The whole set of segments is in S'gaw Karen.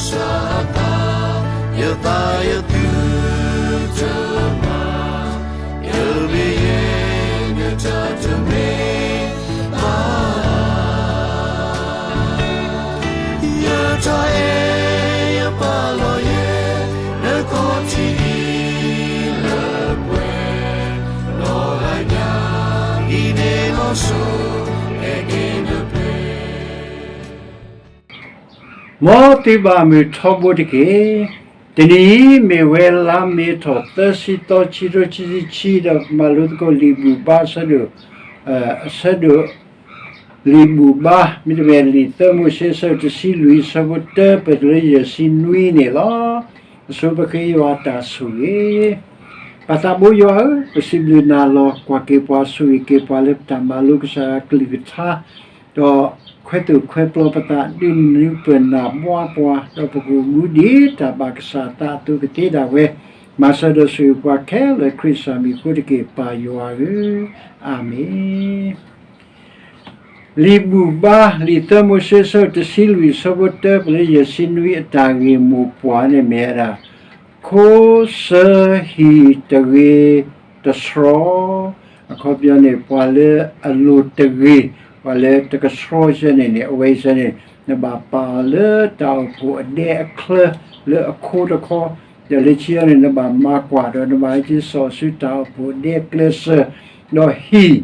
စၢ်သး, ယသးယသုတမၤ, ယမ့ၢ်ယဲ နတၢ်တမ့ၢ်ဘၣ်, ယတၢ်အဲၣ်ယပာ်လီၤယဲ နခီၣ်ထံးအံၤလၢပှဲၤ, နီၢ်ဂၤညါအံၤန့ၣ်လီၤစိၤ, အဲၣ်က့ၤနပှဲၤ မ်သုဘၣ်မုာ်ထီဘိတက့ၢ်. တနံၤအံၤမ့ၢ်ဝဲလါမ့ၤထီၣ်သၢဆံသီ ခံကထိခံဆံခံ ဒီးမၤလိသကိးလံာ်ဘူၣ်ဘါအဆၢဒိၣ်, အဆၢဒိၣ်, လံာ်ဘူၣ်ဘါ မ့တမ့ၢ်လံာ်သၢမိၤၡ့အဆၢဒိၣ်တဆံလွံၢ် အဆၢဖိတၢ ပတုၤလၢယဲၢ်ဆံနွံန့ၣ်လီၤ. အဆိပဃ့ယွၤတၢ်ဆိၣ်ဂ့ၤ ပၢ်သးဘိယွၤဧၢ, ပစံးဘျုးနၤလီၤ. ကွၢ်က့ၤပှၤ ဆိၣ်ဂ့ၤက့ၤပှၤလၢပတၢ်မၤလိကစၢ်ယွၤကလုၢ်ကထါ, ဒီးခွဲးသိၣ်ခွဲးပျီပသး ဒုးနုာ်ပနၢ်ဘှါပှၤ, ဒီးပကအိၣ်မူဒ်တၢ်ဘၣ်ကစၢ်အသးအသိးကသ့ဒၣ်ဝဲ, မၤစၢၤဒီးဆိၣ်ဂ့ၤပှၤခဲလၢာ် ခရံာ်စၢ်မံၤအဃိတက့ၢ် ပၢ်ယွၤဧၢ, အၤမ့ၣ်. လံာ်ဘူၣ်ဘါ လံာ်သၢမိၤၡ့အဆၢဒိၣ်တဆံလွံၢ် အဆၢဖိတၢ ပတုၤလၢယဲၢ်ဆံနွံ အတၢ်ဂ့ၢ်မိၢ်ပှၢ်န့ၣ်မ့ၢ်ဝဲဒၣ် ခိစၢဟံၣ်တဂ့ၤတဆှီ, အခီပညီန့ၣ် ပှၤလၢအလိၤတဂ့ၤ, ပှၤလၢတကဆှီဆၢန့ၣ်န့ၣ် အဝဲဆၢန့ၣ် နဘၣ်ပာ်အီၤလၢတၢ်အိၣ်ဖှိၣ်အဒဲအချၢလၢအခိတခီ, ဒီးလၢခံန့ၣ် နဘၣ်မၤကွၢ်ဒီး နဘၣ်ဟဲက့ၤစိာ်ဆူတၢ်အိၣ်ဖှိၣ်အဒဲအကျဲစၢၤ, ဒီးဟံၣ်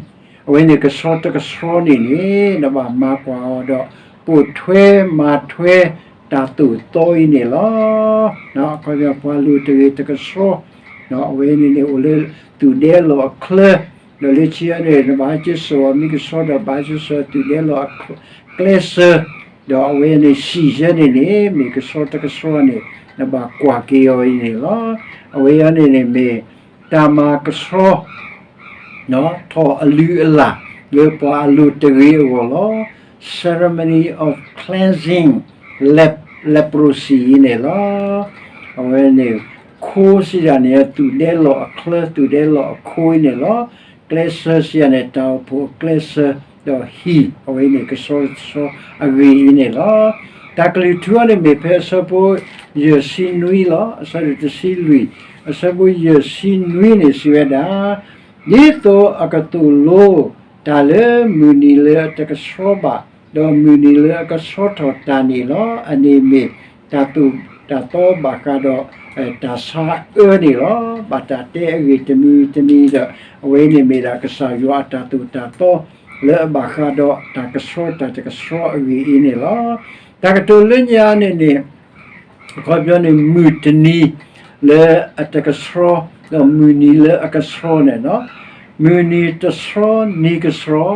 အဝဲန့ၣ်ကဆှီတကဆှီန့ၣ်န့ၣ် နဘၣ်မၤကွၢ်အီၤဒီး ပိာ်ထွဲမၤထွဲတၢ်သိၣ်သီအံၤန့ၣ်လီၤ. အခီပညီ ပှၤလိၤတဂ့ၤတကဆှီ, အဝဲန့ၣ်န့ၣ် အိၣ်လၢသူၣ်ဒဲလီၢ်အချၢ, ဒီးလၢခံန့ၣ် နဘၣ်ဟဲက့ၤစိာ်အီၤမ့ၢ်ကဆှီဒီး ဘၣ်ဟဲက့ၤစိာ်သူၣ်ဒဲလီၢ်အကျဲစၢၤ, ဒီးအဝဲန့ၣ်ဟံၣ်ဆၢန့ၣ်န့ၣ် မ့ၢ်ကဆှီတကဆှီန့ၣ် နဘၣ်ကွၢ်က့ၤအီၤအံၤန့ၣ်လီၤ. အဝဲအံၤန့ၣ်န့ၣ်မ့ၢ် တၢ်မၤကဆှီ ထီၣ်အလုၢ်အလၢ် လၢပှၤအလိၤတဂ့ၤအဂီၢ်လီၤ. Ceremony of cleansing lep-, leprosy အံၤန့ၣ်လီၤ. အဝဲန့ၣ် ခိစံးဒၣ်န့ၣ် သူၣ်ဒဲလီၢ်အချၢ သူၣ်ဒဲလီၢ်အခိအံၤန့ၣ်လီၤ. ကျဲစၢၤစံးဒၣ်န့ၣ် တၢ်အိၣ်ဖှိၣ်အကျဲစၢၤ ဒီးဟံၣ် အဝဲန့ၣ်ကဆှီတကဆှီအဂ့ၢ်အံၤန့ၣ်လီၤ. တၢ်ကလုၢ်ထူအံၤန့ၣ်မ့ၢ်ဖဲအဆၢဖိယဲၢ်ဆံနွံလီၤ. အဆၢဒိၣ်တဆံလွံၢ် အဆၢဖိယဲၢ်ဆံနွံန့ၣ်စံးဝဲဒၣ် ဒ်သိးအကသိၣ်လိတၢ်လၢမုၢ်နံၤလၢအတကဆှီဘၣ်, ဒီးမုၢ်နံၤလၢအကဆှီထီၣ်တၢ်န့ၣ်လီၤ. အန့ၣ်မ့ၢ်တၢ်သိၣ်တၢ်သီဘၣ်ဃးဒီး တၢ်ဆါအၢန့ၣ်လီၤ. ဘၣ်တၢ်တဲအဂ့ၢ်တမံၤတမံၤဒီး အဝဲန့ၣ်မ့ၢ်ဒၣ်ကစၢ်ယွၤအတၢ်သိၣ်တၢ်သီ လၢအဘၣ်ဃးဒီးတၢ်ကဆှီတၢ်တကဆှီအဂ့ၢ်အံၤန့ၣ်လီၤ. တၢ်ကတိၤလၢညါန့ၣ်န့ၣ် အခီပညီန့ၣ် မုၢ်တနံၤလၢအတကဆှီ, ဒီးမုၢ်နံၤလၢအကဆှီန့ၣ်, မုၢ်နံၤတဆှီ နံၤကဆှီ,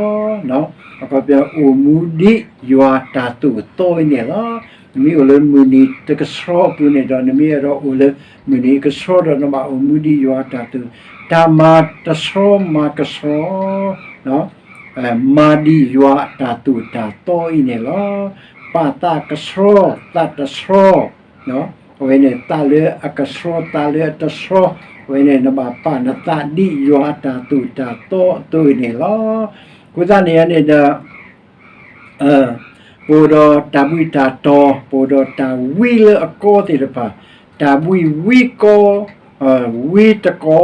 အခီပညီအိၣ်မူဒ်ယွၤတၢ်သိၣ်တၢ်သီအံၤန့ၣ်လီၤ. နမ့ၢ်အိၣ်လၢမုၢ်နံၤတကဆှီအပူၤန့ၣ်ဒီး နမ့ၢ်အဲၣ်ဒိးအိၣ်လၢမုၢ်နံၤကဆှီဒီး နဘၣ်အိၣ်မူဒ်ယွၤတၢ်သိၣ်, တၢ်မၤတဆှီမၤကဆှီ မၤဒ်ယွၤအတၢ်သိၣ်တၢ်သီအံၤန့ၣ်လီၤ. ပာ်သးကဆှီ, သးတဆှီ, အဝဲန့ၣ်သးလၢအကဆှီ သးလၢအတဆှီ, အဝဲန့ၣ်နဘၣ်ပာ်နသးဒ်ယွၤအတၢ်သိၣ်တၢ်သီအသိးအံၤန့ၣ်လီၤ. အဃိသတးန့ၣ်န့ၣ်ဒီး ပအိၣ်ဒီးတၢ်ဘှံးတၢ်တီၤ, ပအိၣ်ဒီးတၢ်ဝံလၢအကီသ့ၣ်တဖၣ်, တၢ်ဘှံးဝံကီ, ဝံတကီ,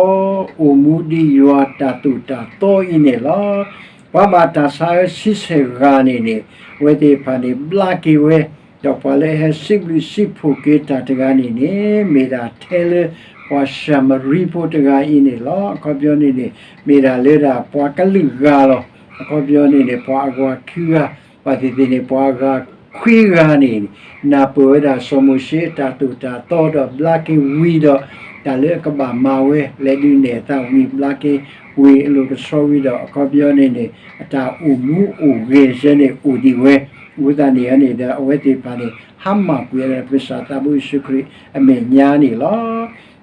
အိၣ်မူဒ်ယွၤတၢ်သိၣ်တၢ်သီအံၤန့ၣ်လီၤ. ပှၤဘၣ်တၢ်ဆါအၢဆံဆဲၣ်ဂၤန့ၣ်န့ၣ် အဝဲသ့ၣ်တဖၣ်န့ၣ် ဘျါက့ၤဝဲ, ဒီးပှၤလၢအဟဲစံးဘျုးစံးဖှိၣ်က့ၤတၢ်တဂၤန့ၣ်န့ၣ် မ့ၢ်ဒၣ်ထဲလၢပှၤၡၤမရံဖိတဂၤအံၤန့ၣ်လီၤ. အခီပညီန့ၣ်န့ၣ် မ့ၢ်ဒၣ်လၢဒၣ်ပှၤကလုာ်ဂၤလီၤ. အခီပညီန့ၣ်န့ၣ် ပှၤအဂၤခံဂၤ, ဘၣ်သ့ၣ်သ့ၣ်န့ၣ် ပှၤအဂၤခွံဂၤန့ၣ် နၢ်ပၢၢ်ဝဲဒၣ်စီၤမိၤၡ့အတၢ်သိၣ်တၢ်သီဒီးဘျါက့ၤဝံၤဒီး တၢ်လၢအကဘၣ်မၤဝဲ လဲၤဒုးနဲၣ်အသးဝံၤ ဘျါက့ၤဝံၤအလိၤကဆှီဝံၤဒီး အခီပညီန့ၣ်န့ၣ် အတၢ်အိၣ်မူအိၣ်ဂဲၤဆၢန့ၣ်အိၣ်ဒံးဝဲ, အဃိသတးန့ၣ်န့ၣ်ဒီး အဝဲသ့ၣ်တဖၣ်န့ၣ် ဟါမၢ်ကွံာ်ဝဲဒၣ်ပကစၢ်သးဘိယ့ၣ်ၡူးခရံာ်အမဲာ်ညါန့ၣ်လီၤ.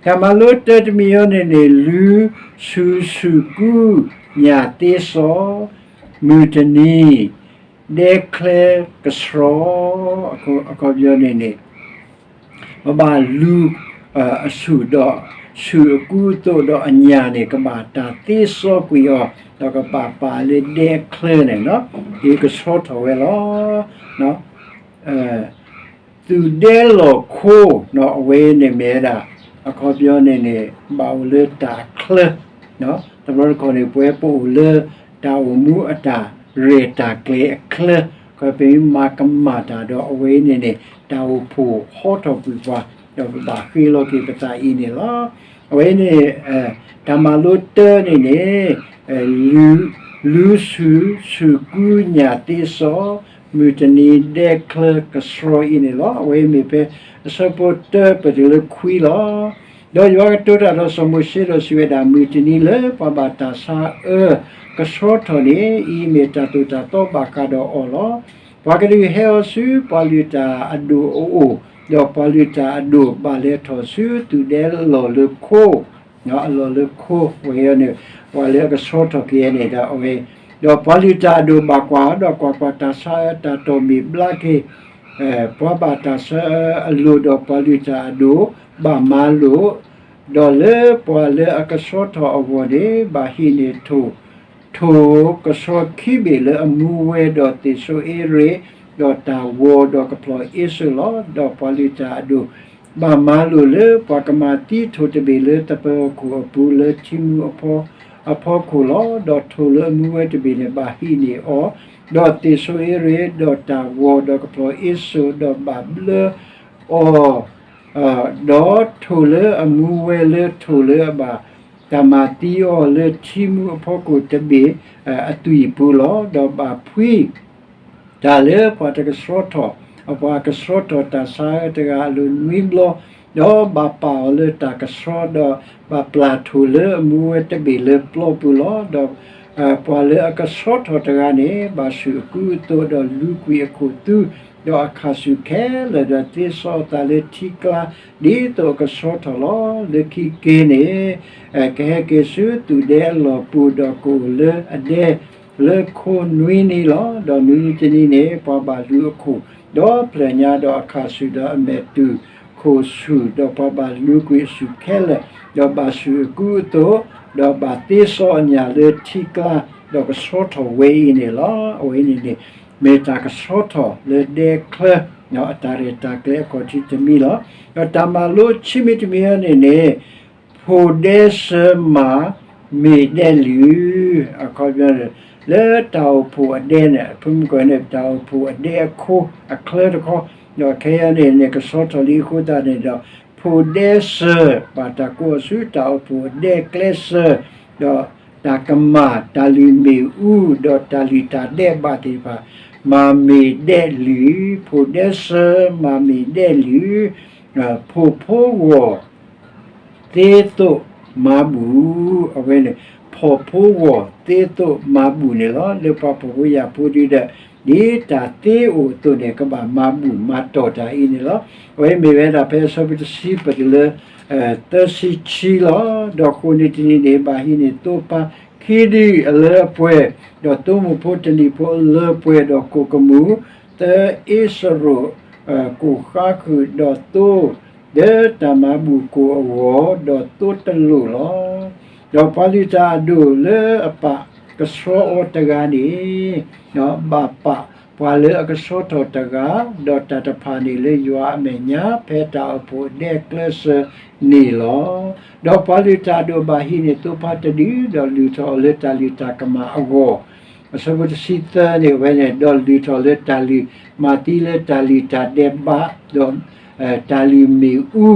တၢ်မၤလိတၢတမံၤအံၤန့ၣ်န့ၣ် လူၤဆူၣ်ဆူၣ်ကူ ညၣ်သ့စီ မုၢ်တနံၤ ဒဲချၢကဆှီ, အခီပညီန့ၣ်န့ၣ် ပဘၣ်လူၤ အဆူၣ်ဒီး ဆူၣ်အကူအသိးဒီးအညၣ်န့ၣ် ကဘၣ်တၢ်သ့စီကွံာ်အီၤ ဒီးကဘၣ်ပာ်လၢဒဲချၢန့ၣ် ဒ်ကဆှီထီၣ်ဝဲလီၤ. သူၣ်ဒဲလီၢ်ခိ, အဝဲန့ၣ်မ့ၢ်ဝဲဒၣ် အခီပညီန့ၣ်န့ၣ် ဘၣ်အိၣ်လၢတၢ်အချၢ, တဘျီတခီၣ်န့ၣ် ပဝဲပအိၣ်လၢတၢ်အိၣ်မူအတၢ်ရဲၣ်တၢ်ကျဲၤအချၢ, ခီပမ့ၢ်မၤကမၣ်တၢ်ဒီး အဝဲအံၤန့ၣ်န့ၣ် တၢ်အိၣ်ဖှိၣ်ဟီထီၣ်ကွံာ်ပှၤ ဒီးပဘၣ်ဃ့လီၤက့ၤပသးအံၤန့ၣ်လီၤ. အဝဲန့ၣ် တၢ်မၤလိတၢန့ၣ်န့ၣ် လူၤဆူၣ်ဆူၣ်ကူညၣ်သ့စီ မုၢ်တနံၤဒဲချၢကဆှီအံၤန့ၣ်လီၤ. အဝဲမ့ၢ်ဖဲအဆၢဖိတၢပတုၤလၢခွံလီၤ. ဒီးယွၤကတိၤတၢ်ဒီးစီၤမိၤၡ့ဒီးစံးဝဲဒၣ်, မုၢ်တနံၤလၢပှၤဘၣ်တၢ်ဆါအၢကဆှီထီၣ်န့ၣ် အံၤမ့ၢ်တၢ်သိၣ်တၢ်သီဘၣ်ဃးဒီးအီၤလီၤ. ပှၤကဒုးဟဲအီၤဆူပှၤလုၢ်တၢ်အဒိၣ်အအိၣ်, ဒီးပှၤလုၢ်တၢ်အဒိၣ်ဘၣ်လဲၤထီၣ်ဆူသူၣ်ဒဲလီၢ်လၢခိ အလီၢ်လၢခိဝဲအံၤန့ၣ် ပှၤလၢအကဆှီထီၣ်က့ၤန့ၣ်ဒီးအဝဲ, ဒီးပှၤလုၢ်တၢ်အဒိၣ်ဘၣ်ကွၢ်အီၤ, ဒီးကွၢ်ကွၢ်, တၢ်ဆါအၢတၢ်တီၢ်မ့ၢ်ဘျါက့ၤ ပှၤဘၣ်တၢ်ဆါအၢအလိၤ, ဒီးပှၤလုၢ်တၢ်အဒိၣ်ဘၣ်မၤလိာ်, ဒီးလၢပှၤလၢအကဆှီထီၣ်အဂီၢ်န့ၣ် ဘၣ်ဟံးန့ၢ်ထိၣ်, ထိၣ်ကဆှီခံဘ့ၣ်လၢအမူဝဲ, ဒီးသ့ၣ်စိအ့ရ့း, ဒီးတၢ်ဝီၤ, ဒီးကဖျီၣ်အ့စိလီၤ. ဒီးပှၤလုၢ်တၢ်အဒိၣ် ဘၣ်မၤလိာ်လၢပှၤကမၤသံထိၣ်တဘ့ၣ်လၢသပၢၤဟီၣ်ခိၣ်အပူၤလၢထံမူအဖီခိၣ်လီၤ. ဒီးထိၣ်လၢအမူဝဲတဘ့ၣ်န့ၣ် ဘၣ်ဟံးန့ၢ်အီၤ, ဒီးသ့ၣ်စိအ့ရ့း, ဒီးတၢ်ဝီၤ, ဒီးကဖျီၣ်အ့စိ, ဒီးဘၣ်ဘျၢအီၤ, ဒီးထိၣ်လၢအမူဝဲလၢထိၣ်လၢအဘၣ်တၢ်မၤသံအီၤလၢထံမူအဖီခိၣ်တဘ့ၣ်အသွံၣ်အပူၤလီၤ. ဒီးဘၣ်ဖှံ တၢ်လၢပှၤတကဆှီထီၣ်, အပှၤကဆှီထီၣ်တၢ်ဆါအၢတဂၤအလိၤနွံဘျီ, ဒီးဘၣ်ပာ်အီၤလၢတၢ်ကဆှီ, ဒီးဘၣ်ပျၢ်ထိၣ်လၢအမူဝဲတဘ့ၣ်လၢပျီပူၤလီၤ. ဒီးပှၤလၢအကဆှီထီၣ်တဂၤန့ၣ် ဘၣ်ဆူၣ်အကူအသိး, ဒီးလူကွံာ်အခိၣ်သူ, ဒီးအခၣ်ဆူၣ်ခဲလၢာ်, ဒီးသ့စီအသးလၢထံကျါ, ဒ်သိးအကဆှီထီၣ်လီၤ. လၢခံက့ၤန့ၣ် ကဟဲက့ၤဆူသူၣ်ဒဲအလီၢ်ပူၤ, ဒီးကအိၣ်လၢအဒဲလၢခိနွံနံၤလီၤ. ဒီးနွံနံၤတနံၤန့ၣ် ပှၤဘၣ်လူၤအခိၣ်, ဒီးဖျၢၣ်ညါ, ဒီးအခၣ်ဆူၣ်, ဒီးအမဲာ်တူၢ်ခိၣ်ဆူၣ်, ဒီးပှၤဘၣ်လူၤကွံာ်အဆူၣ်ခဲလၢာ်, ဒီးဘၣ်ဆူၣ်အကူအသိး, ဒီးဘၣ်သ့စီအညၣ်လၢထံကျါ, ဒီးကဆှီထီၣ်ဝဲအံၤန့ၣ်လီၤ. အဝဲန့ၣ်န့ၣ် မ့ၢ်တၢ်ကဆှီထီၣ်လၢဒဲချၢ အတၢ်ရဲၣ်တၢ်ကျဲၤအခီၣ်ထံးတမံၤလီၤ. ဒီးတၢ်မၤလိဆံးမံၤတမံၤအံၤန့ၣ်န့ၣ် ဖိၣ်ဒဲစၢၤမၤမ့ၢ်ဒဲးလုၢ်, အခီပညီ လၢတၢ်အိၣ်ဖှိၣ်အဒဲန့ၣ် ဖုမုၢ်ကီၢ်န့ၣ် တၢ်အိၣ်ဖှိၣ်အဒဲအခိအချၢတခီ, ဒီးခဲအံၤန့ၣ်န့ၣ် ကဆှီထီၣ်လံအဃိသတးန့ၣ်ဒီး ဖိၣ်ဒဲစၢၤ ဘၣ်တၢ်ကိးအီၤဆူတၢ်အိၣ်ဖှိၣ်အဒဲအကျဲစၢၤ, ဒီးတၢ်ကမၣ်, တၢ်လုၢ်မ့ၣ်အူ, ဒီးတၢ်လုၢ်တၢ်ဒဲးဘးသ့ၣ်တဖၣ် မၤမ့ၢ်ဒဲးလုၢ်, ဖိၣ်ဒဲစၢၤ မၤမ့ၢ်ဒဲးလုၢ်, ဖိၣ်ဖိဂီၢ် သ့သိးမၤဘူၣ်, အဝဲန့ၣ် ဖိၣ်ဖိဂီၢ်သ့သိးမၤဘူၣ်န့ၣ်လီၤ. လၢပှၤဖှီၣ်ဖိယာ်ဖိဒုဒီး ဒ်တၢ်သ့အိၣ်အသိးန့ၣ် ကဘၣ်မၤဘူၣ်မၤတီၢ်တၢ်အံၤန့ၣ်လီၤ. အဝဲမ့ၢ်ဝဲဒၣ်ဖဲအဆၢဖိတဆံပတုၤလၢ သၢဆံခံလီၤ. ဒီးဃိးနံၤတနံၤန့ၣ် ဘၣ်ဟံးန့ၢ်သိဖါခံဒုအလၢအပှဲၤ, ဒီးသိမိၢ်ဖိတနံၣ်ဖိအလၢအပှဲၤ, ဒီးကိၣ်ကမူၣ် သၢအ့စရိၣ် ကိၣ်ဃါဃုာ်ဒီးသိ လၢတၢ်မၤဘူၣ်ကိၣ်အဂီၢ်, ဒီးသိတလိၣ်လီၤ. ဒီးပှၤလုၢ်တၢ်အဒိၣ်လၢအပာ်ကဆှီအီၤတဂၤန့ၣ် ဘၣ်ပာ်ပှၤလၢအကဆှီထီၣ်တဂၤ, ဒီးတၢ်တဖၣ်န့ၣ်လၢယွၤအမဲာ်ညါ ဖဲတၢ်အိၣ်ဖှိၣ်အဒဲအကျဲစၢၤန့ၣ်လီၤ. ဒီးပှၤလုၢ်တၢ်အဒိၣ်ဘၣ်ဟံးန့ၢ်သိဖါတဒု, ဒီးလုၢ်ထီၣ်အီၤလၢတၢ်လုၢ်တၢ်ကမၣ်အဂီၢ်, အဆၢဖိတဆံသၢန့ၣ် အဝဲန့ၣ် ဒီးလုၢ်ထီၣ်လၢတၢ်လုၢ်မၤသံလၢတၢ်လုၢ်တၢ်ဒဲးဘး, ဒီးတၢ်လုၢ်မ့ၣ်အူ,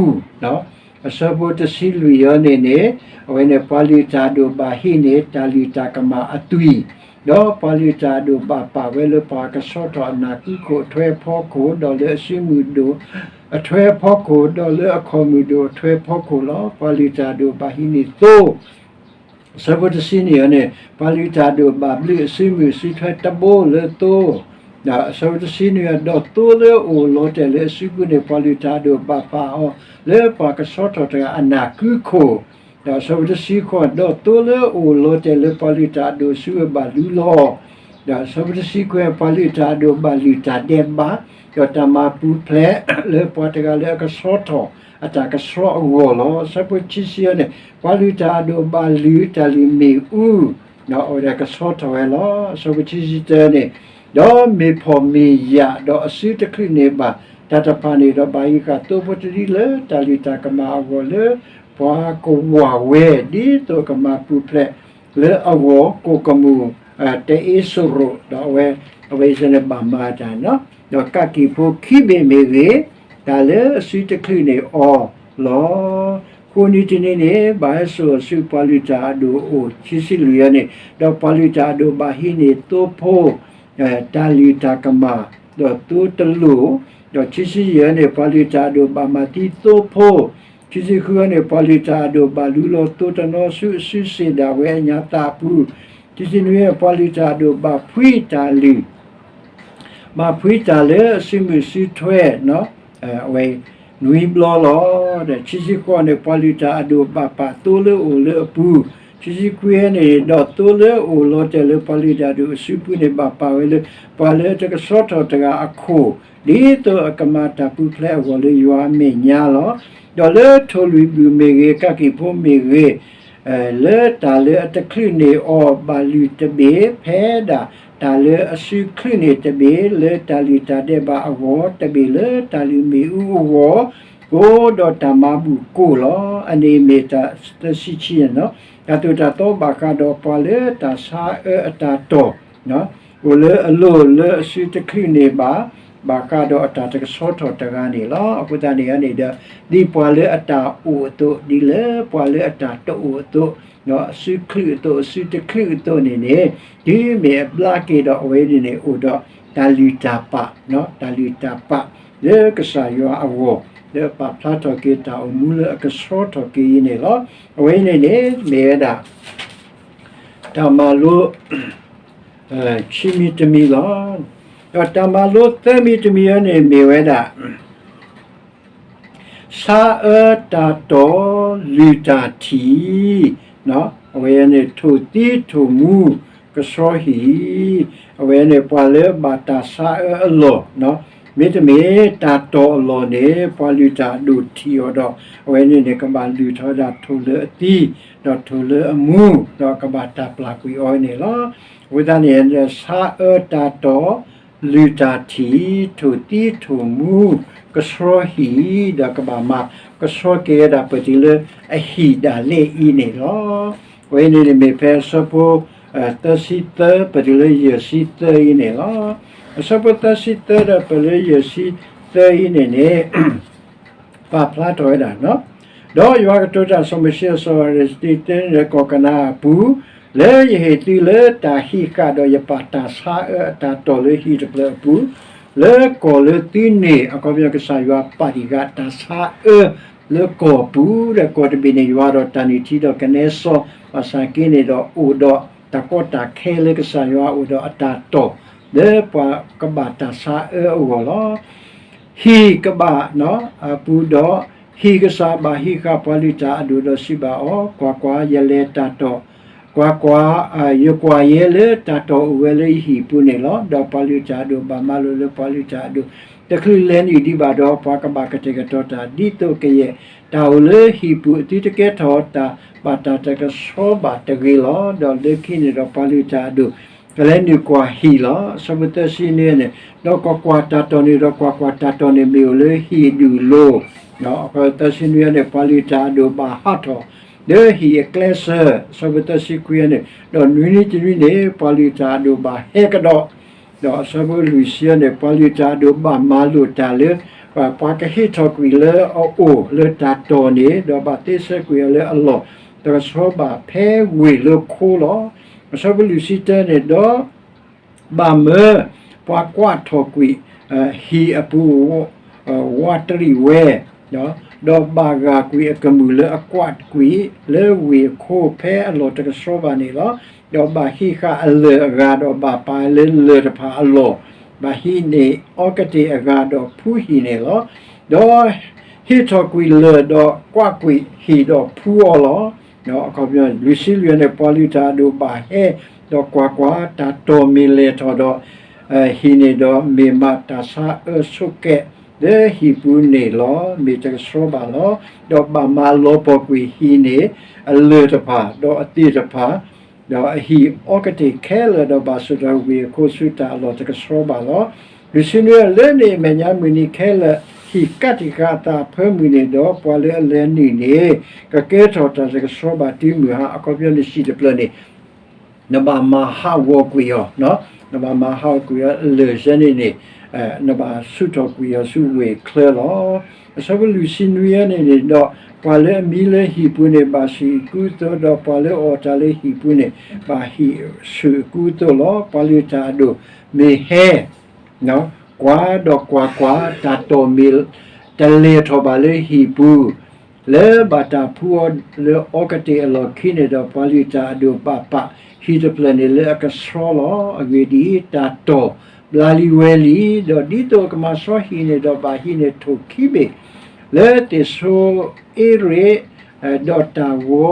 အဆၢဖိတဆံလွံၢ်အံၤန့ၣ်န့ၣ် အဝဲန့ၣ် ပှၤလုၢ်တၢ်အဒိၣ်ဘၣ်ဟံးန့ၢ်တၢ်လုၢ်တၢ်ကမၣ်အသွံၣ်, ဒီးပှၤလုၢ်တၢ်အဒိၣ်ဘၣ်ပာ်ဝဲလၢပှၤကဆှီထီၣ်အနၢ်ကုခိၣ်အထွဲအဖီခိၣ်, ဒီးလၢအစုမုၢ်ဒိၣ်အထွဲအဖီခိၣ်, ဒီးလၢအခီၣ်မုၢ်ဒိၣ်အထွဲအဖီခိၣ်လီၤ. ပှၤလုၢ်တၢ်အဒိၣ်ဘၣ်ဟံးန့ၢ်သိ အဆၢဖိတဆံနွံအံၤန့ၣ် ပှၤလုၢ်တၢ်အဒိၣ်ဘၣ်ဘျုးအစုမုၢ်အစုထွဲတဘိလၢသိ, ဒီးအဆၢဖိတဆံနွံအံၤ ဒီးသိလၢအအိၣ်လီၤတဲာ်လၢအစုပူၤန့ၣ် ပှၤလုၢ်တၢ်အဒိၣ်ဘၣ်ပာ်အီၤ လၢပှၤကဆှီထီၣ်တဂၤအနၢ်ကုခိၣ်, ဒီးအဆၢဖိတဆံဃိး ဒီးသိလၢအအိၣ်လီၤတဲာ်လၢပှၤလုၢ်တၢ်အဒိၣ်အစုအဘၣ်လူလီၤ. ဒီးအဆၢဖိတဆံခွံ ပှၤလုၢ်တၢ်အဒိၣ်ဘၣ်လုၢ်တၢ်ဒဲးဘး, ဒီးတၢ်မၤပူၤဖျဲးလၢပှၤတဂၤလၢအကဆှီထီၣ်အတၢ်ကဆှီအဂီၢ်လီၤ. အဆၢဖိတဆံဆံအံၤန့ၣ် ပှၤလုၢ်တၢ်အဒိၣ်ဘၣ်လုၢ်တၢ်လုၢ်မ့ၣ်အူ, ဒီးအဝဲဒၣ်ကဆှီထီၣ်ဝဲလီၤ. အဆၢဖိတဆံတၢန့ၣ် ဒီးမ့ၢ်ဖှီၣ်မ့ၢ်ယာ် ဒီးအစုတချုးန့ၢ်ဘၣ် တၢ်တဖၣ်န့ၣ်ဒီး ဘၣ်ဟံးဃာ်သိဖိတဒုလၢတၢ်လုၢ်တၢ်ကမၣ်အဂီၢ်လၢ ပှၤကဝၤဝဲ ဒ်သိးကမၤပူၤဖျဲးလၢအဂီၢ် ကိၣ်ကမူၣ် တအ့စိရိၤ ဒီးအဝဲ အဝဲအံၤန့ၣ်ဘၣ်မၤတၢ်န့ၣ် ဒီးကးက့ၤဖိခံဘ့ၣ်မ့ၢ်ဂ့ၤ, တၢ်လၢအစုတချုးန့ၢ်အီၤလီၤ. ဃိးနံၤတနံၤန့ၣ် ဘၣ်ဟဲစိာ်အီၤဆူပှၤလုၢ်တၢ်အဒိၣ်အအိၣ်, ခံဆံလွံၢ်အံၤန့ၣ် ဒီးပှၤလုၢ်တၢ်အဒိၣ်ဘၣ်ဟံးန့ၢ်သိဖိ တၢ်လုၢ်တၢ်ကမၣ်, ဒီးသိတလိၣ်, ဒီးခံဆံယဲၢ်န့ၣ် ပှၤလုၢ်တၢ်အဒိၣ်ဘၣ်မၤသံသိဖိ, ခံဆံဃုန့ၣ် ပှၤလုၢ်တၢ်အဒိၣ်ဘၣ်လူလီၤသိတနီၤဆူအစုစ့ၣ်ဒၣ်ဝဲအညါသၣ်အပူၤ, ခံဆံနွံ ပှၤလုၢ်တၢ်အဒိၣ်ဘၣ်ဖှံတၢ်လုၢ် ဘၣ်ဖှံတၢ်လၢအစုမုၢ်စုထွဲ အဝဲ နွံဘျီလီၤ. ဒီးခံဆံဃိးန့ၣ် ပှၤလုၢ်တၢ်အဒိၣ်ဘၣ်ပာ်သိလၢအအိၣ်လၢအပူၤ, ခံဆံခွံန့ၣ် ဒီးသိလၢအအိၣ်လီၤတဲာ်လၢပှၤလုၢ်တၢ်အဒိၣ်အစုပူၤန့ၣ် ဘၣ်ပာ်ဝဲလၢ ပှၤလၢတကဆှီထီၣ်တဂၤအခိၣ်, ဒ်သိးအကမၤတၢ်ပူၤဖျဲးအဂီၢ်လၢယွၤအမဲာ်ညါလီၤ. ဒီးလၢထိၣ်လွံၢ်ဘုၣ်မ့ၢ်ဂ့ၤ, ကးက့ၤဖိမ့ၢ်ဂ့ၤ, လၢတၢ်လၢအတချုးန့ၢ်အီၤဘၣ်လုၢ်တဘ့ၣ်, ဖဲဒၣ်တၢ်လၢအစုချုးန့ၢ်တဘ့ၣ်, လၢတၢ်လုၢ်တၢ်ဒဲးဘးအဂီၢ်တဘ့ၣ်, လၢတၢ်လုၢ်မ့ၣ်အူအဂီၢ်, ကိးဒီးတၢ်မၤဘူၣ်ကိၢ်လီၤ. အန့ၣ်မ့ၢ်တၢ်သၢဆံခံန့ၣ်လီၤ. တၢ်သိၣ်တၢ်သီဘၣ်ဃးဒီးပှၤလၢတၢ်ဆါအၢအတၢ်တီၢ် အိၣ်လၢအလိၤလၢအစုတချုးန့ၢ်ဘၣ်, ဘၣ်ဃးဒီးအတၢ်တကဆှီထီၣ်တဂၤန့ၣ်လီၤ. အဃိသတးန့ၣ်န့ၣ်ဒီး ဒ်ပှၤလၢအတၢ်အိၣ်အသိး, ဒ်လၢပှၤလၢအတၢ်တအိၣ်အသိး, အစုချုးအသိး, အစုတချုးအသိးန့ၣ်န့ၣ်, တုၤမ့ၢ်အဘျါက့ၤဒီးအဝဲန့ၣ်န့ၣ် အိၣ်ဒီးတၢ်လုၢ်တၢ်ပာ်, တၢ်လုၢ်တၢ်ပာ်လၢကစၢ်ယွၤအဂီၢ်, လၢပာ်ဖျါထီၣ်က့ၤတၢ်အိၣ်မူလၢအကဆှီထီၣ်က့ၤအံၤန့ၣ်လီၤ. အဝဲအံၤန့ၣ်န့ၣ် မ့ၢ်ဝဲဒၣ် တၢ်မၤလိ ခံမံၤတမံၤလီၤ. ဒီးတၢ်မၤလိသၢမံၤတမံၤအံၤန့ၣ် မ့ၢ်ဝဲဒၣ် ဆါအၢတၢ်တီၢ်လုၢ်တၢ်ထံၣ်, အဝဲန့ၣ် ထိၣ်သံထိၣ်မူ ကဆှီဟံၣ်, အဝဲန့ၣ် ပှၤလၢဘၣ်တၢ်ဆါအၢအလီၢ်, မ့တမ့ၢ်တၢ်တီၢ်အလီၢ်န့ၣ် ပှၤလုၢ်တၢ်အဒိၣ်ထံၣ်အီၤဒီး အဝဲန့ၣ်န့ၣ် ကဘၣ်လုၢ်ထီၣ်ဝဲဒၣ်ထိၣ်လၢအသံ, ဒီးထိၣ်လၢအမူ, ဒီးကဘၣ်တၢ်ပျၢ်ကွံာ်အီၤန့ၣ်လီၤ. အဃိသတးန့ၣ် ဆါအၢတၢ်တီၢ် လုၢ်တၢ်ထံၣ်, ထိၣ်သံထိၣ်မူ ကဆှီဟံၣ်, ဒီးကဘၣ်မၤကဆှီက့ၤဝဲဒၣ်ပတုၤလၢအဟံၣ်ဒၣ်လဲာ်အံၤန့ၣ်လီၤ. အဝဲန့ၣ်န့ၣ်မ့ၢ်ဖဲအဆၢဖိ သၢဆံသၢ ပတုၤလၢယဲၢ်ဆံသၢအံၤန့ၣ်လီၤ. အဆၢဖိသၢဆံသၢဒီးပတုၤလၢယဲၢ်ဆံသၢအံၤန့ၣ်န့ၣ် ပာ်ဖျါထီၣ်ဝဲဒၣ် ဒီးယွၤကတိၤတၢ်စီၤမိၤၡ့အစီၤအၤဟရိၣ် စတံသ့န့ၣ် ကီၢ်ကနၤအၣ်အပူၤ, လၢယဟ့ၣ်သုလၢတၢ်ဟံးဃာ်ဒီးယပာ်တၢ်ဆါအၢအတၢ်တီၢ်လၢဟံၣ်တဖျၢၣ်အပူၤ, လၢကီၢ်လၢသုန့ၣ် အခီပညီကစၢ်ယွၤပာ်တံၢ်ဃာ်တၢ်ဆါအၢလၢကီၢ်ပူၤ, ဒီးကီၢ်တဘ့ၣ်န့ၣ် ယွၤဒီးတၢ်နုၢ်ထံဒီးကနဲစီ ဘၣ်ဆၣ်က့န့ၣ်ဒီး အိၣ်ဒီးတၢ်ကီတၢ်ခဲလၢကစၢ်ယွၤအိၣ်ဒီးအတၢ်တီၢ် လၢပှၤကဘၣ်တၢ်ဆါအၢအဂီၢ်လီၤ. ဟံၣ်ကဘၣ် အပူၤဒီး ဟံၣ်ကစၢ်ဘၣ်ဟံးဃာ်ပှၤလုၢ်တၢ်အဒိၣ်ဒီးစံးဘၣ်အီၤ, ကွၢ်ကွၢ်, ယလဲၤတၢ်တီၢ်, ကွၢ်ကွၢ်, ယကွၢ်ယဲလၢတၢ်တီၢ်အိၣ်ဝဲလၢယဟံၣ်ပူၤန့ၣ်လီၤ. ဒီးပှၤလုၢ်တၢ်အဒိၣ်ဘၣ်မၤလိာ်လၢပှၤလုၢ်တၢ်အဒိၣ် တချုးလဲၤနုာ်ဒံးဘၣ်ဒီး ပှၤကဘၣ်ကတဲာ်ကတီၤတၢ် ဒ်သိးကယဲၢ်တၢ်အိၣ်လၢဟံၣ်ပူၤအသုတကဲထီၣ်တၢ်ဘၣ်တၢ်တကဆှီဘၣ်တဂ့ၤလီၤ. ဒီးလၢခံန့ၣ်ဒီးပှၤလုၢ်တၢ်အဒိၣ် ကလဲၤနုာ်ကွၢ်ဟံၣ်လီၤ. အဆၢဖိသၢဆံနွံန့ၣ်, ဒီးကွၢ်ကွၢ်တၢ်တီၢ်န့ၣ်ဒီး ကွၢ်ကွၢ်တၢ်တီၢ်န့ၣ်မ့ၢ်အိၣ်လၢဟံၣ်ဒူၣ်လိၤ, အဆၢဖိသၢဆံနွံန့ၣ် ပှၤလုၢ်တၢ်အဒိၣ်ဘၣ်ဟးထီၣ် လၢဟံၣ်အကျဲစၢၤ, အဆၢဖိသၢဆံခွံန့ၣ်, ဒီးနွံနံၤတနွံန့ၣ် ပှၤလုၢ်တၢ်အဒိၣ်ဘၣ်ဟဲကဒီး ဒီးအဆၢဖိလွံၢ်ဆံန့ၣ် ပှၤလုၢ်တၢ်အဒိၣ်ဘၣ်မၤလိာ်တၢ်လၢ ပှၤကဟ့ၣ်ထီၣ်ကွံာ်လၢအအိၣ်လၢတၢ်တီၢ်န့ၣ်, ဒီးဘၣ်သ့ဆၢကွံာ်အီၤလၢအလီၢ်တကဆှီဘၣ်ဖဲဝ့ၢ်လၢခိလီၤ. အဆၢဖိလွံၢ်ဆံတၢန့ၣ်, ဒီး ဘၣ်မၢပှၤကွၢ်ထီၣ်ကွံာ် ဟံၣ်အပူၤ ဝးတရံးဝဲ, ဒီးဘၣ်ဂာ်ကွံာ်အကမူၣ်လၢအကွၢ်ကွံာ်လၢဝ့ၢ်အခိဖဲအလီၢ်တကဆှီဘၣ်န့ၣ်လီၤ. ဒီးဘၣ်ဟံးဃာ်အလၢၢ်အဂၤ, ဒီးဘၣ်ပာ်လၢလၢၢ်တဖၣ်အလီၢ်, ဘၣ်ဟံးန့ၢ်အီကတ့ၢ်အဂၤဒီးဖှူဟံၣ်န့ၣ်လီၤ. ဒီးဟ့ၣ်ထီၣ်ကွံာ်လၢၢ်ဒီးကွၢ်ကွံာ်ဟံၣ်ဒီးဖှူအီၤလီၤ. အခီပညီ လွံၢ်ဆံလွံၢ်န့ၣ် ပှၤလုၢ်တၢ်အဒိၣ်ဘၣ်ဟဲ, ဒီးကွၢ်ကွၢ်, တၢ်တီၢ်မ့ၢ်လဲၢ်ထီၣ်ဒီး ဟံၣ်န့ၣ်ဒီး မ့ၢ်မးတၢ်ဆါအၢဆိးကဲးလၢဟံၣ်ပူၤန့ၣ်လီၤ. မ့ၢ်တကဆှီဘၣ်လီၤ. ဒီးဘၣ်မၤလီၤပှီၢ်ကွံာ်ဟံၣ်န့ၣ်အလၢၢ်တဖၣ်, ဒီးအသ့ၣ်တဖၣ်, ဒီးအဟံၣ်အီကတ့ၢ်ခဲလၢာ်, ဒီးဘၣ်ဆိၣ်ထီၣ်ဝ့ၢ်အခိဆူတၢ်အလီၢ်တကဆှီဘၣ်လီၤ. လွံၢ်ဆံနွံ လၢန့ၣ်အမဲာ်ညါ မုၢ်နံၤခဲလၢာ် ဟံၣ်ကးတံာ်ဃာ်အသးအဖၢမုၢ်န့ၣ်ဒီး ပှၤလၢအလဲၤနုာ်န့ၣ် ကကဲထီၣ်တၢ်တကဆှီဘၣ်တုၤမုၢ်ဟါ. အခီပညီန့ၣ် စံၣ်တဖျၢၣ်န့ၣ် နဘၣ်မၤဟးဂီၤကွံာ်အီၤ, နဘၣ်မၤဟးဂီၤကွံာ်အီၤ လၢာ်ဆဲန့ၣ်န့ၣ် နဘၣ်ဆူးထီၣ်ကွံာ်အီၤဆူဝ့ၢ်ချၢလီၤ. အဆၢဖိလွံၢ်ဆံနွံအံၤန့ၣ်န့ၣ်ဒီး ပှၤလၢအမံလၢဟံၣ်ပူၤန့ၣ် ဘၣ်ဆူၣ်အကူအသိး, ဒီးပှၤလၢအအီၣ်တၢ်လၢဟံၣ်ပူၤန့ၣ် ဘၣ်ဟံးဆူၣ်အကူအသိးလီၤ. ပှၤလုၢ်တၢ်အဒိၣ် မ့ၢ်ဟဲ ကွၢ်ဒီးကွၢ်ကွၢ်, တၢ်တီၢ်မ့ၢ်တလဲၤထီၣ်ဘၣ်လၢဟံၣ်ပူၤ လၢဘၣ်တၢ်ဖှူအီၤလၢအီကတ့ၢ်အလီၢ်ခံန့ၣ်ဒီး ပှၤလုၢ်တၢ်အဒိၣ်ဘၣ်ပာ်ဟံၣ်တဖျၢၣ်န့ၣ်လၢအကဆှီလီၤ. အဂ့ၢ်ဒ်အံၤ, တၢ်တီၢ်ဘျါလံဝဲလံ, ဒီးဒ်သိးအကမၤဆှီဟံၣ်န့ၣ်ဒီး ဘၣ်ဟံးန့ၢ်ထိၣ်ခံဘ့ၣ် လၢသ့ၣ်ဆိအ့ရ့း, ဒီးတၢ်ဂီၤ,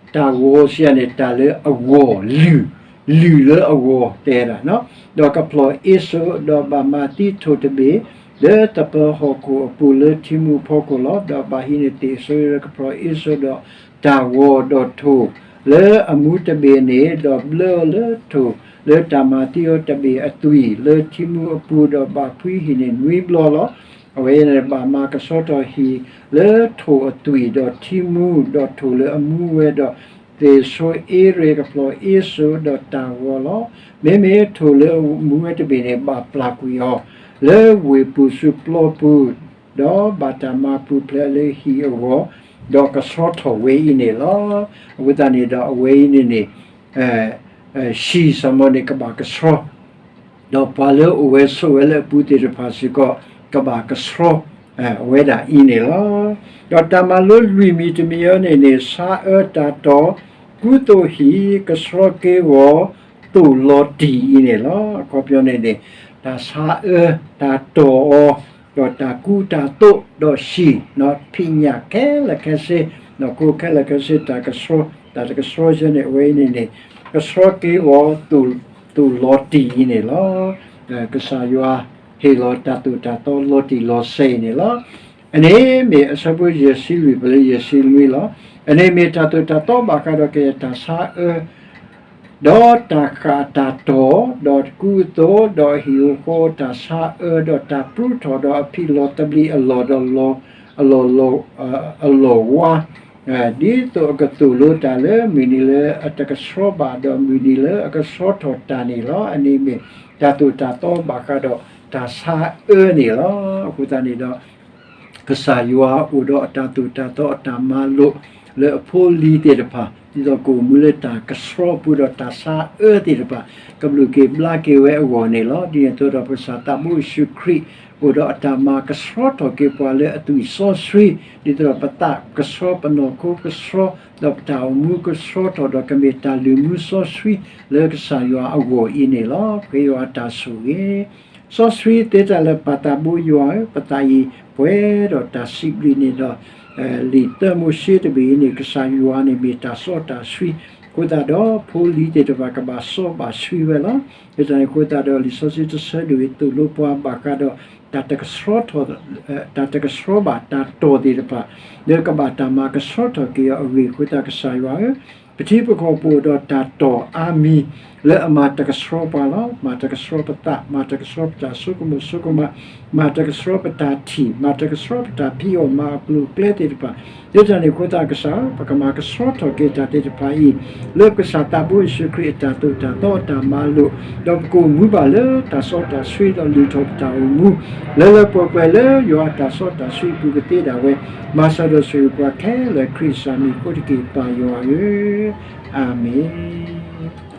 တၢ်ဂီၤစံးယၤန့ၣ် တၢ်လၢအဂီၤ, လုၢ်, လုၢ်လၢအဂီၤတဲဒၣ်, ဒီးကဖျီၣ်အ့စိာ်, ဒီးဘၣ်မၤသံထိၣ်တဘ့ၣ် လၢသပၢၤဟီၣ်ခိၣ်အပူၤလၢထံမူအဖီခိၣ်လီၤ. ဒီးဘၣ်ဟံးန့ၢ်သ့ၣ်ဆိအ့ရ့း ကဖျီၣ်အ့စိာ်, ဒီးတၢ်ဂီၤ, ဒီးထိၣ်လၢအမူတဘ့ၣ်န့ၣ်, ဒီးဘျၢအီၤလၢထိၣ်လၢတၢ်မၤသံအီၤတဘ့ၣ်အသွံၣ်လၢထံမူအပူၤ, ဒီးဘၣ်ဖှံဟံၣ်န့ၣ်နွံဘျီလီၤ. အဝဲန့ၣ်ဘၣ်မၤကဆှီထီၣ်ဟံၣ်လၢထိၣ်အသွံၣ်ဒီးထံမူ, ဒီးထိၣ်လၢအမူဝဲဒီး သ့ၣ်ဆိအ့ရ့း ကဖျီၣ်အ့စိာ်ဒီးတၢ်ဂီၤလီၤ. မ့မ့ၢ်ထိၣ်လၢအမူဝဲတဘ့ၣ်န့ၣ် ဘၣ်ပျၢ်ကွံာ်အီၤ လၢဝ့ၢ်ပူၤဆူပျီပူၤ, ဒီးဘၣ်တၢ်မၤပူၤဖျဲးလၢဟံၣ်အဂီၢ်, ဒီးကဆှီထီၣ်ဝဲအံၤန့ၣ်လီၤ. အဃိသတးန့ၣ်ဒီး အဝဲအံၤန့ၣ်န့ၣ် ဟံၣ်စ့ၢ်ကီးန့ၣ် ကဘၣ်ကဆှီ, ဒီးပှၤလၢအအိၣ်ဝဲဆိးဝဲလၢအပူၤသ့ၣ်တဖၣ်စ့ၢ်ကီး ကဘၣ်ကဆှီ အဝဲဒၣ်အံၤန့ၣ်လီၤ. ဒီးတၢ်မၤလိလွံၢ်မံၤတမံၤအံၤန့ၣ်န့ၣ် ဆါအၢတၢ်တီၢ် ကူသိးဟံၣ် ကဆှီက့ၤဂီၤ သိၣ်လီၤတံၢ်အံၤန့ၣ်လီၤ. အခီပညီန့ၣ်န့ၣ် တၢ်ဆါအၢ တၢ်တီၢ်အီၤ ဒီးတၢ်ကူတၢ်သိး ဒီးဟံၣ် ဖံးညၣ်ခဲလၢာ်ခဲဆ့, ဒီးကိးခဲလၢာ်ခဲဆ့ တၢ်ကဆှီ, တၢ်တကဆှီဆၢန့ၣ် အဝဲအံၤန့ၣ်န့ၣ် ကဆှီက့ၤဂီၤ သိၣ်လီၤတံၢ်အံၤန့ၣ်လီၤ. ကစၢ်ယွၤဟ့ၣ်လီၤတၢ်သိၣ်တၢ်သီလီၤတံၢ်လီၤဆဲးအံၤန့ၣ်လီၤ. အန့ၣ်မ့ၢ်အဆၢဖိယဲၢ်ဆံလွံၢ် ပလၢယဲၢ်ဆံနွံလီၤ. အန့ၣ်မ့ၢ်တၢ်သိၣ်တၢ်သီဘၣ်ဃးဒီးကယဲၢ်တၢ်ဆါအၢ ဒီးတၢ်ဃၣ်တၢ်တီၢ်, ဒီးကူအသိး, ဒီးဟံၣ်ဧိၤဃီဧိၤတၢ်ဆါအၢ, ဒီးတၢ်ပြူထီၣ်ဒီးအဖံးလီၤသဘျံးအလီၢ်ဒီး အလီၢ်, အလီၢ်ဝါ, ဒ်သိးအကသိၣ်လိတၢ်လၢမုၢ်နံၤလၢအတကဆှီဘၣ် ဒီးမုၢ်နံၤလၢအကဆှီထီၣ်တၢ်န့ၣ်လီၤ. အန့ၣ်မ့ၢ်တၢ်သိၣ်တၢ်သီဘၣ်ဃးဒီးတၢ်ဆါအၢန့ၣ်လီၤ. အဃိသတးန့ၣ်ဒီး ကစၢ်ယွၤအိၣ်ဒီးအတၢ်သိၣ်တၢ်သီအတၢ်မၤလိာ်လၢအဖိအလံၤသ့ၣ်တဖၣ် ဒ်သိးကအိၣ်မူလၢတၢ်ကဆှီပူၤဒီးတၢ်ဆါအၢသ့ၣ်တဖၣ် ကဘျုးက့ၤဘျါက့ၤဝဲအဂီၢ်န့ၣ်လီၤ. ဒ်န့ၣ်အသိးဒီးပကစၢ်သးဘိယ့ၣ်ၡူးခရံာ် အိၣ်ဒီးအတၢ်မၤကဆှီထီၣ်က့ၤပှၤလၢအသွံၣ်စီဆှံ, ဒ်သိးဒီးပသးကဆှီ ပနီၢ်ခိကဆှီ ဒီးပတၢ်အိၣ်မူကဆှီထီၣ်ဒီး ကမ့ၢ်တၢ်လုၢ်မူစီဆှံလၢကစၢ်ယွၤအဂီၢ်အံၤန့ၣ်လီၤ. ပဃ့ယွၤအတၢ်ဆိၣ်ဂ့ၤ စီဆှံသ့တၢ်လၢပၢ်သးဘိယွၤဧၢ, ပသးအံၤပှဲၤဒီးတၢ်စံးဘျုးန့ၣ်ဒီး လံာ်သၢမိၤၡ့တဘ့ၣ်အံၤန့ၣ် ကစၢ်ယွၤန့ၣ်မ့ၢ်တၢ်စီတၢ်ဆှံ, အဃိသတးဒီးဖိလံၤသ့ၣ်တဖၣ်ကဘၣ်စီဘၣ်ဆှံဝဲလီၤ. လၢတၢ်န့ၣ်အဃိသတးဒီး လံာ်စီဆှံတဆၢဒိၣ်အံၤ သိၣ်လိပှၤဘၣ်ဃးဒီး တၢ်တကဆှီထီၣ် တၢ်တကဆှီဘၣ်တၢ်တီၢ်သ့ၣ်တဖၣ် လၢကဘၣ်တၢ်မၤကဆှီထီၣ်က့ၤအီၤအဂ့ၢ်အဃိသတး ကစၢ်ယွၤဧၢ, ပထံပကီၢ်ပအိၣ်ဒီးတၢ်တီၢ်အါမံၤ လၢအမၤတကဆှီပှၤလီၤ. မၤတကဆှီပသး, မၤတကဆှီပတၢ်ဆိကမိၣ်ဆိကမး, မၤတကဆှီပတၢ်ထံၣ်, မၤတကဆှီပတၢ်ဖံးအီၣ်မၤအကျိၤအကျဲသ့ၣ်တဖၣ်, လၢတၢ်န့ၣ်အဃိသတးကစၢ်ဧၢ, ပကမၤကဆှီထီၣ်က့ၤတၢ်သ့ၣ်တဖၣ်အံၤ လၢပကစၢ်သးဘိယ့ၣ်ၡူးခရံာ်အတၢ်သိၣ်တၢ်သီအတၢ်မၤလိာ်, ဒီးပကအိၣ်မူဘၣ်လၢတၢ်စီတၢ်ဆှံဒီးလုၢ်ထီၣ်ပတၢ်အိၣ်မူ လၢလၢပှဲၤပှဲၤလၢယွၤအတၢ်စီတၢ်ဆှံအပူၤကသ့ဒၣ်ဝဲ, မၤစၢၤဒီးဆိၣ်ဂ့ၤပှၤခဲလၢာ်ခရံာ်စၢ်မံၤအဃိတက့ၢ် ပၢ်ယွၤဧၢ, အၤမ့ၣ်.